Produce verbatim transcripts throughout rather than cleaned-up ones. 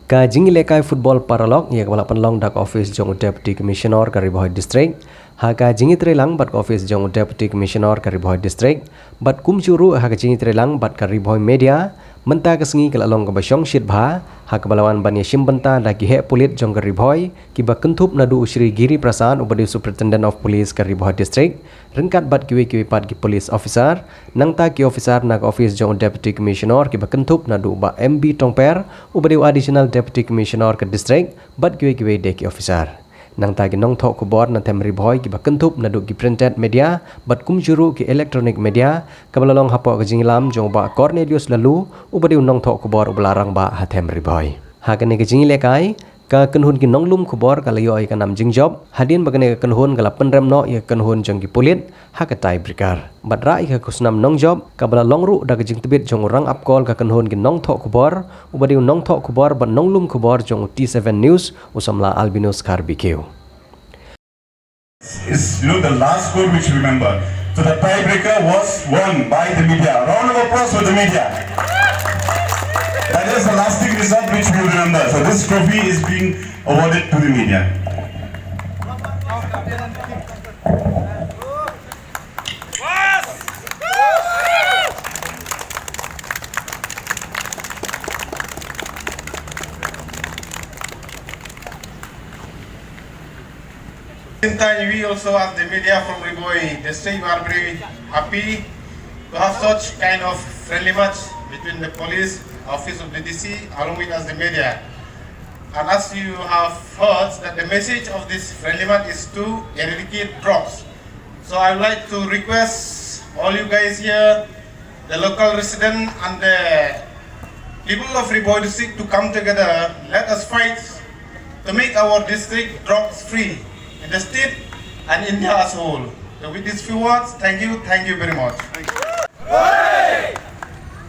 Ka jingïalehkai football paralok ïa kaba la pynlong da ka office jong u Deputy Commissioner ka Ri Bhoi District, ha ka jingïatreilang bad ka office jong u Deputy Commissioner ka Ri Bhoi District, bad kumjuh ruh ha ka jingïatreilang bad ka Ri Bhoi Media, mynta ka sngi ka la long kaba shongshit bha, ha kaba la wan ban ïashim bynta da ki heh pulit jong ka Ri Bhoi, kiba kynthup naduh u Shri Giri Prasad uba dei u Superintendent of Police ka Ri Bhoi District, ryngkat bad kiwei kiwei pat ki police officer, nangta ki officer na ka office jong u Deputy Commissioner kiba kynthup naduh u Bah M B Tongper, uba dei u Additional Deputy Commissioner ka district, bad kiwei kiwei de ki officer. Nangta ki nongthoh khubor na them Ri Bhoi kiba kynthup naduh ki printed media, bad kumjuh ruh ki electronic media, kaba la long hapoh ka jingïalam jong u Bah Cornelius Laloo, uba dei u nongthoh khubor uba la rangbah ha them Ri Bhoi. Ha kane ka jingïalehkai, ka kynhun ki nonglum khubor ka la ïoh ïa ka nam jingjop, hadien ba kane ka kynhun ka la pynrem noh ïa ka kynhun jong ki pulit, ha ka tiebreaker. Bad rah ïa ka khusnam nongjop, kaba la long ruh da ka jingtbit jong u Rangap Kol ka kynhun ki nongthoh khubor, uba dei u nongthoh khubor bad nonglum khubor jong u T seven News, u samla Albinus Kharbikiew. Is, you know, the last score which you remember. So the tiebreaker was won by the media. Round of applause for the media. That is the lasting result which we remember. So this trophy is being awarded to the media. Same time, we also, as the media from Ri Bhoi District, we are very happy to have such kind of friendly match between the police office of the D C along with us, the media. And as you have heard, that the message of this friendly match is to eradicate drugs. So I would like to request all you guys here, the local resident and the people of Ri Bhoi District, to come together. Let us fight to make our district drugs free in the state and India as a whole. So with these few words, thank you, thank you very much. Hooray!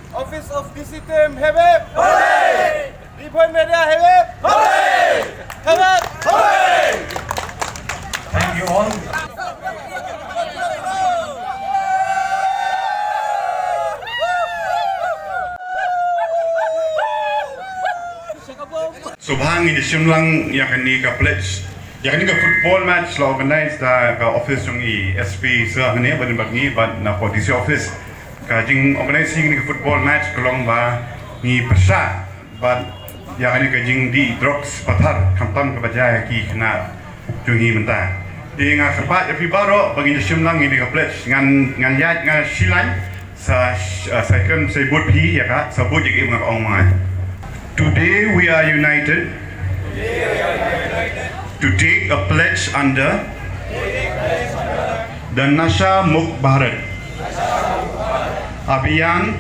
Office of D C team, hip hip! Hooray! Ri Bhoi Media, hip hip! Hooray! Hip hip! Hooray! Thank you all. Sngewbha ngin ïa shim lang ïa kane ka pledge. Ïa kane ka football match la organize da ka office jong i S P sir hangne, bad bad ngi bad na D C office. Ka jing organize ïa kane ka football match ka long ba ngi pyrshah bad ïa kane ka jingdih drugs pathar khamtam kaba jia ïa ki khynnah jong ngi mynta. Te nga kyrpad ïa phi baroh ba ngin ïa shim lang ïa kane ka pledge, ngan ngan ïaid nga shilynter. Sa, sa, sa kren sa bud phi ïa ka, sa bud ïa ka, ïa ka ong ma nga. Today we are united to take a pledge under the Nasha Mukt Bharat Abhiyan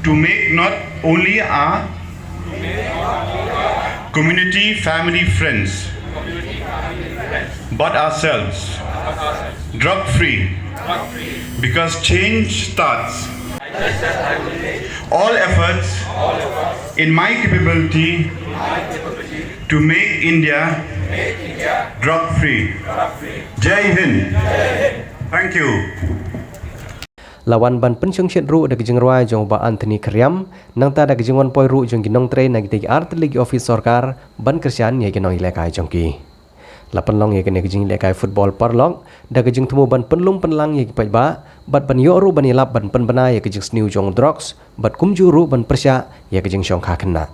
to make not only a community, family, friends, but ourselves drug free, because change starts. All efforts in my capability to make India drug free. Jai Hind. Thank you. La wan ban pynshongshit ruh da ka jingrwai jong u Bah Anthony Khyrïam, nangta da ka jingwan poi ruh jong ki nongtrei na kitei ki artylli ki office sorkar ban kyrshan ïa ki nongïalehkai jong ki. La pynlong ïa kane ka jingïalehkai football paralok da ka jingthmu ban pynlum pynlang ïa ki paidbah bad ban ïoh ruh ban ïalap ban pynbna ïa ka jingsniew jong drugs bad kumjuh ruh ban pyrshah ïa ka jingshongkha khynnah.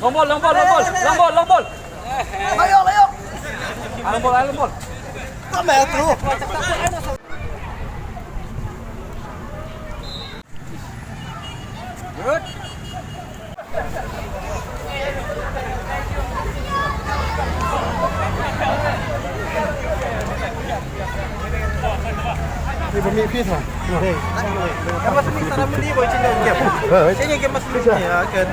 Long ball, long ball, long ball, long ball, long ball. Layo, layo. Long ball, long ball. Good. Ni ba mi phi tha. Ka mas ni sana mudi boy chin dong game. Sini game mas ni ya kan.